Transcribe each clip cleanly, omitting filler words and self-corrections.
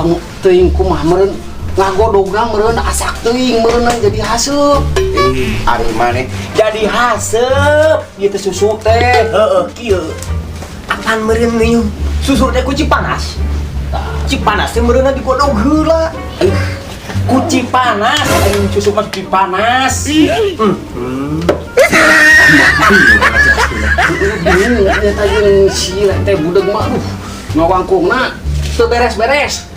Bang teuing kumaha meureun ngagodogna meureun asak teuing meureun jadi haseup. Ih, ari maneh jadi haseup ieu teh susu teh. Heeh, kieu. Apan meureun nih susu teh ku Cipanas. Cipanas teh meureunna digodog heula. Ku Cipanas, aing susu mah Cipanas. Bingung eta jeung si teh budeg mah aduh ngawangkungna teu beres-beres.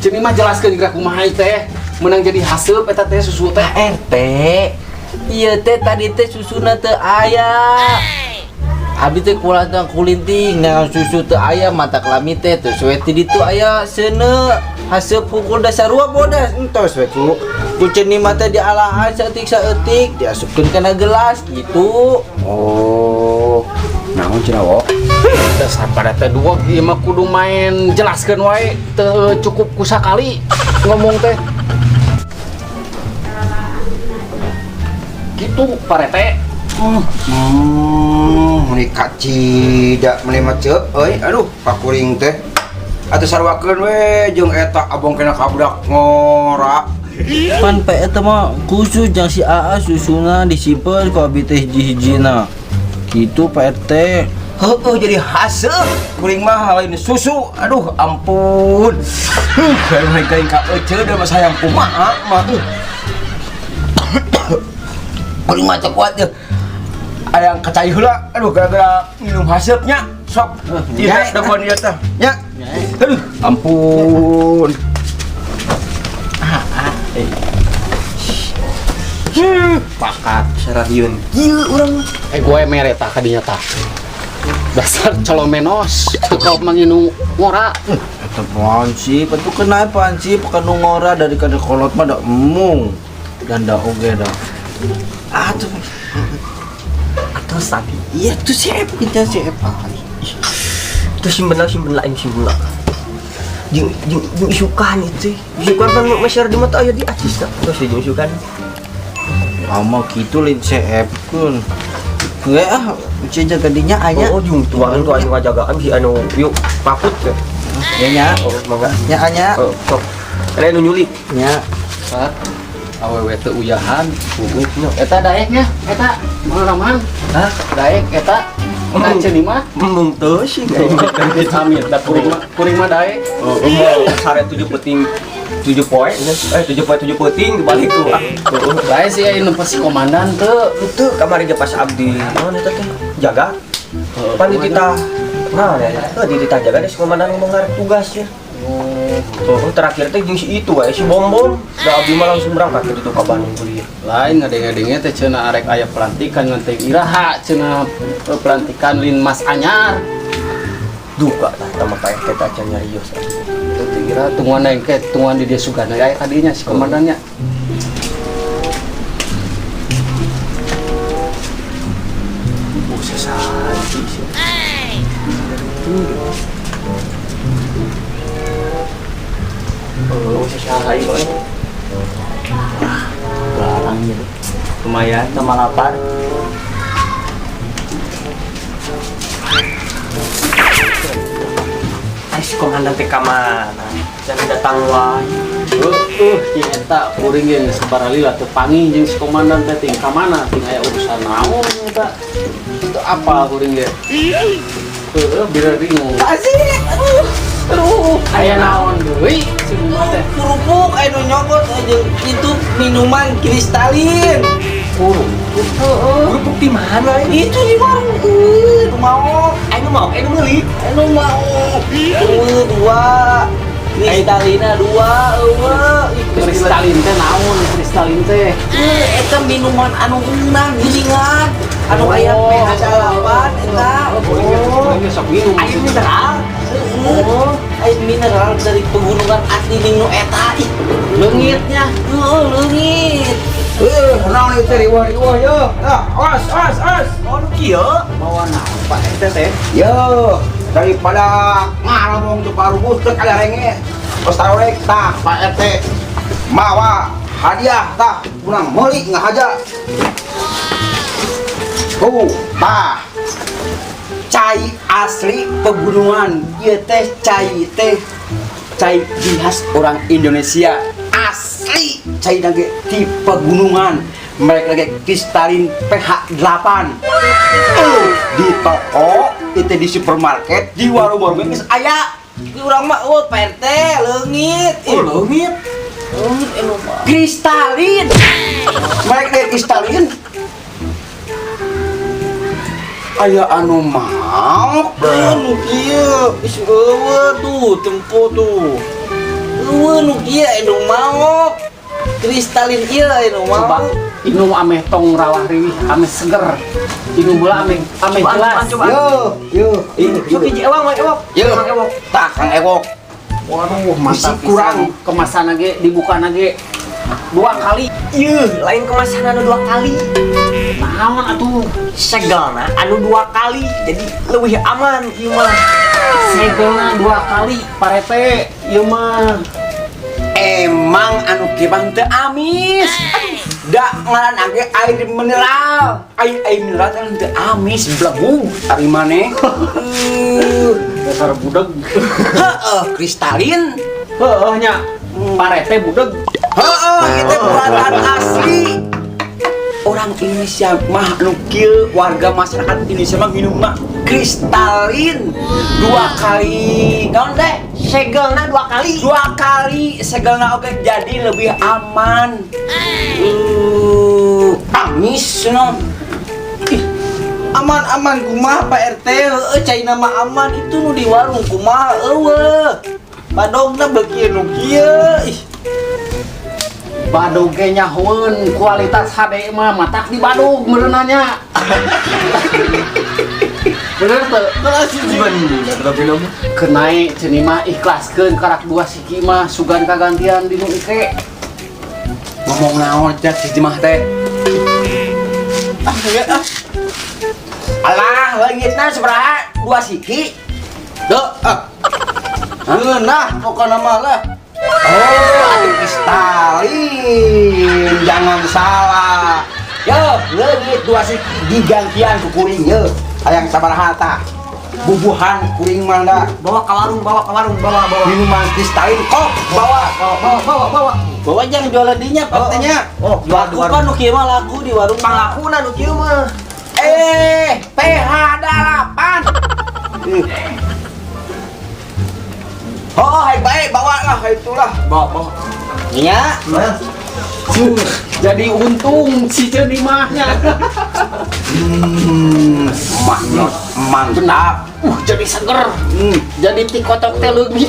Ceuni mah jelaskeun geura kumaha ieu teh meunang jadi haseup eta teh susu teh. RT, iya teh tadi teh susuna teu aya. Abi teh kulantang kulinting nah susu teu aya mata kelami teh teu we ti ditu aya seuneu haseup pukul dasar sarua bodas entos we ku ku ceuni mah teh dialaan saeutik saeutik diasupkeun kana gelas gitu. Oh, naon cenah wo? Dasar pada teh dua ieu mah kudu main jelaskeun wae teu cukup ku sakali ngomong teh. Gitu parete. Meni kacida meni mah ceu euy, aduh kakuring teh. Atuh sarwakeun we jeung eta abong kena kabudak ngora. Pan pe eta mah khusus jang si AA susuna disimpen ku abi teh hiji-hijina. Gitu Pak RT. Heeh, jadi haseup kuring mah lain susu. Aduh ampun. Huh, kayak kayak ka eceu da mah sayang kumaha mah. Kuring mah teu kuat teh. Ayang kacai heula, aduh gara-gara minum haseupnya. Sok, tidak dapat ieu teh. Nya. Aduh, ampun. Pakat. Sararieun. Kieu urang mah. Eh gue mere tah kadinya tah. Dasar colomenos, teu manginu ngora. Eta panci, patu kena panci kanu ngora dari kada kolot mah da emung dan da oge da. Ah tuh. Atau tadi. Iya tuh siapa kita siapa? Itu simpen lah, simpen lah, simpen lah. Jeung jeung jeung isukan itu. Isukan kan masyarakat di mata aya di acis tak. Terus jeung isukan. Lama gitu lain CF kun. Nggak ah, uci jaga dinya aya. Oh, jeung tuangan tuh anu ngajagaan si anu yuk pakut ya. Ya nya, Oh, mangga. nya anya. Oh, sok. Ada nu nyulik. Nya. Sat awewe teu uyahan. Eta daeknya, eta Mang Rahman. Hah? Daek eta. Eta ceuni mah. Embung teu sih. Amit da kuring mah daek. Oh, mau sare 7 peting 7 poe, eh 7 poe 7 peting dibalik tuh. Ah, tuh. Lain sih aya nu si komandan teu. Itu kamari ge pas abdi. Naon eta teh? Jaga. Pan dititah. Nah, ya, ya. Dititah jaga deh si komandan ngomong ngarep tugas ya. Oh, terakhir teh jeung si itu wae si Bom Bom. Da abdi mah langsung berangkat ke ditu ka Bandung kuliah. Lain ngadenge-denge teh cenah arek aya pelantikan ngan teh iraha cenah pelantikan Linmas anyar. Duka tah tah mah Pak RT teh acan nyarios. Teu teu kira tungguan aing ke tungguan di dia sugana aya kadinya si komandannya. Oh, sesaji sih. Oh, sesaji kok. Barang gitu. Lumayan sama lapar. Ai si komandan teh ka mana? Jangan datang wae. Heueuh, si eta kuring ge geus baralila teu panggih jeung si komandan teh ting ka mana ting aya urusan naon eta. Teu apal kuring ge. Heueuh, bira bingung. Asik. Aduh. Aduh. Aya naon deui si mah teh? Kerupuk aya nu nyokot aja itu minuman kristalin. Kerupuk. Heeh. Kerupuk di mana ini? Itu di warung nu mau. Aing mau, aing meuli. Anu mau. Dua. Kristalina dua, eueuh. Kristalin teh naon? Kristalin teh. Eta minuman anu unang geuningan. Anu aya pH 8 eta. Oh, sok minum. Air mineral. Heeh. Air mineral dari pegunungan asli ning nu eta ih. Leungitnya. Heeh, leungit. Naon ieu teh riweuh-riweuh ye. Ah, awas, awas, awas. Oh, nu kieu. Bawa naon Pak RT teh? Yo, daripada ngaromong teu parugus teu kadarenge. Tos tarorek tah Pak RT. Mawa hadiah tah urang meuli ngahaja. Tuh, tah. Cai asli pegunungan. Ieu teh cai teh Cai khas orang Indonesia asli, cai lagi di pegunungan, merek lagi Kristalin pH 8. Di toko itu, di supermarket, di warung-warung geus aya. Di urang mah oh Pak RT leungit. Oh, leungit. Leungit anu mah. Kristalin, merek lagi Kristalin. Aya anu mau? Nu kieu geus eueuh tuh tempo tuh. Eueuh nu kieu anu maok. Kristalin ieu anu Coba maok. Inum ameh tong rawah riwih, ameh seger. Inum heula ameh ameh jelas. Coba. Yo yo. Ini sok hiji ewang we ewok. Yo. Ewang ewok. Tah, Kang Ewok. Waduh, mantap Bisi kurang. pisan. Kemasan ge dibuka ge dua kali. Yeuh, lain kemasan anu dua kali. Naon atuh? Segelna anu dua kali. Jadi leuwih aman ieu mah. Segelna dua kali, Parete, ieu mah. Emang anu kieu mah teu amis. Da ngaran ge air mineral. Air air mineral kan teu amis, blegug ari maneh. Dasar budeg. Heeh, Kristalin. Heeh nya. Parete budeg. Heeh, kita buatan asli. Orang Indonesia mah nu kieu, warga masyarakat Indonesia mah minum mah Kristalin dua kali, naon teh? Segelna dua kali. Dua kali segelna, oke, jadi lebih aman. Amis no. Aman-aman kumaha, Pak RT? Heueuh, caina mah aman, itu nu di warung kumaha eueuh. Badogna beuki nu kieu. Ih, Badog ge nyahoeun kualitas HD mah matak di badog meureunanya. Bener teu? Bener tapi nama. Kenai ceuni mah ikhlaskeun karak dua siki mah, sugan kagantian di nu ike. Ngomong naon cek si jemah teh? Ah ya ah. Alah, leungitna sabaraha, dua siki? Duh, ah. Ngeunah pokona mah lah. Oh, ada Kristalin, jangan salah. Yo, leungit dua siki digantian ku kuring yo. Hayang sabaraha tah? Bubuhan kuring mah da. Bawa ke warung, bawa ke warung, bawa, bawa. Minuman Kristalin kok bawa. Bawa, bawa, bawa, bawa. Bawa jangan jualan dinya, Pak RT-nya. Oh, jual di Laku warung. kan nu kieu mah, laku di warung. Panglakuna nu kieu mah. Eh, pH 8. Oh, hai baik, bawa lah itulah. Bawa, bawa. Nya. Jadi untung si ceuni mah nya. Mantap, mantap. Jadi seger. Jadi tikotok teh leuwih.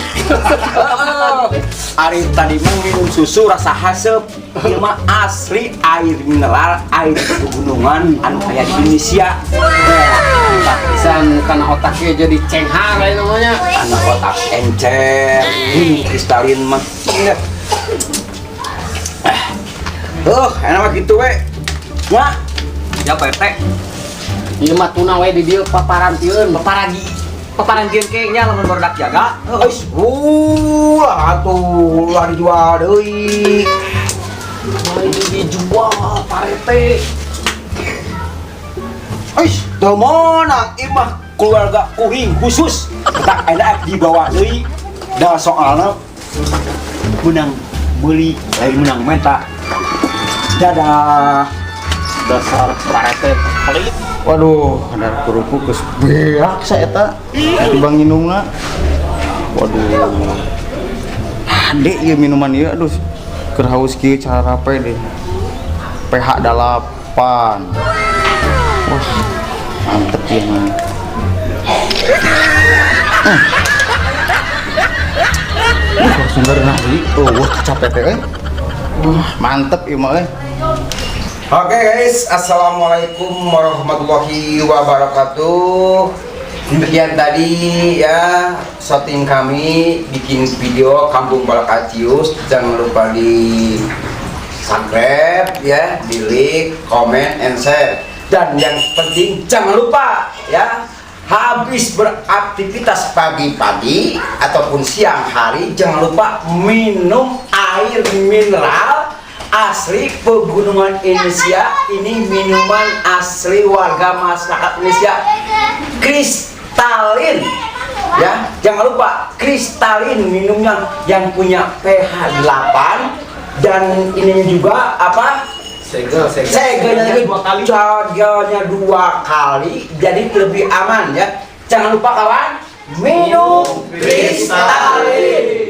Ari tadi mah minum susu rasa haseup. Ieu mah asli air mineral, air pegunungan anu aya di Indonesia. Pisan kana otaknya jadi cenghar lain namanya. Anak otak encer, Kristalin mah. Enak mah gitu we. Ya, Ya Pak RT. Ieu mah tuna we di dieu paparantieun. Paparagi. Paparantieun ke nya lamun barudak jaga. Euis, ulah atuh, ulah dijual deui. Lain dijual, Parete. Euis, teu meunang, ieu mah keluarga kuring khusus. Tak enak dibawa deui. Da soalna menang beli lain menang menta. Dadah. Dasar Parete pelit. Waduh, ada kerupuk geus beak saya eta. Timbang minumna. Waduh. Hade ieu minuman ieu, aduh. Keur haus kieu carape deh. pH 8. Wah, mantep ieu mah. Langsung berenang deui. Oh, wah capek teh euy. Wah, mantep ieu mah euy. Oke guys, assalamualaikum warahmatullahi wabarakatuh. Demikian tadi ya shooting kami bikin video Kampung Balakacius. Jangan lupa di subscribe ya, di like, comment, and share. Dan yang penting jangan lupa ya, habis beraktivitas pagi-pagi ataupun siang hari, jangan lupa minum air mineral asli pegunungan Indonesia. Ini minuman asli warga masyarakat Indonesia, Kristalin. Ya, jangan lupa Kristalin minumnya yang punya pH 8 dan ini juga apa? Segel, segel. Segelnya dua kali. Segelnya 2 kali, jadi lebih aman ya. Jangan lupa, kawan, minum Kristalin.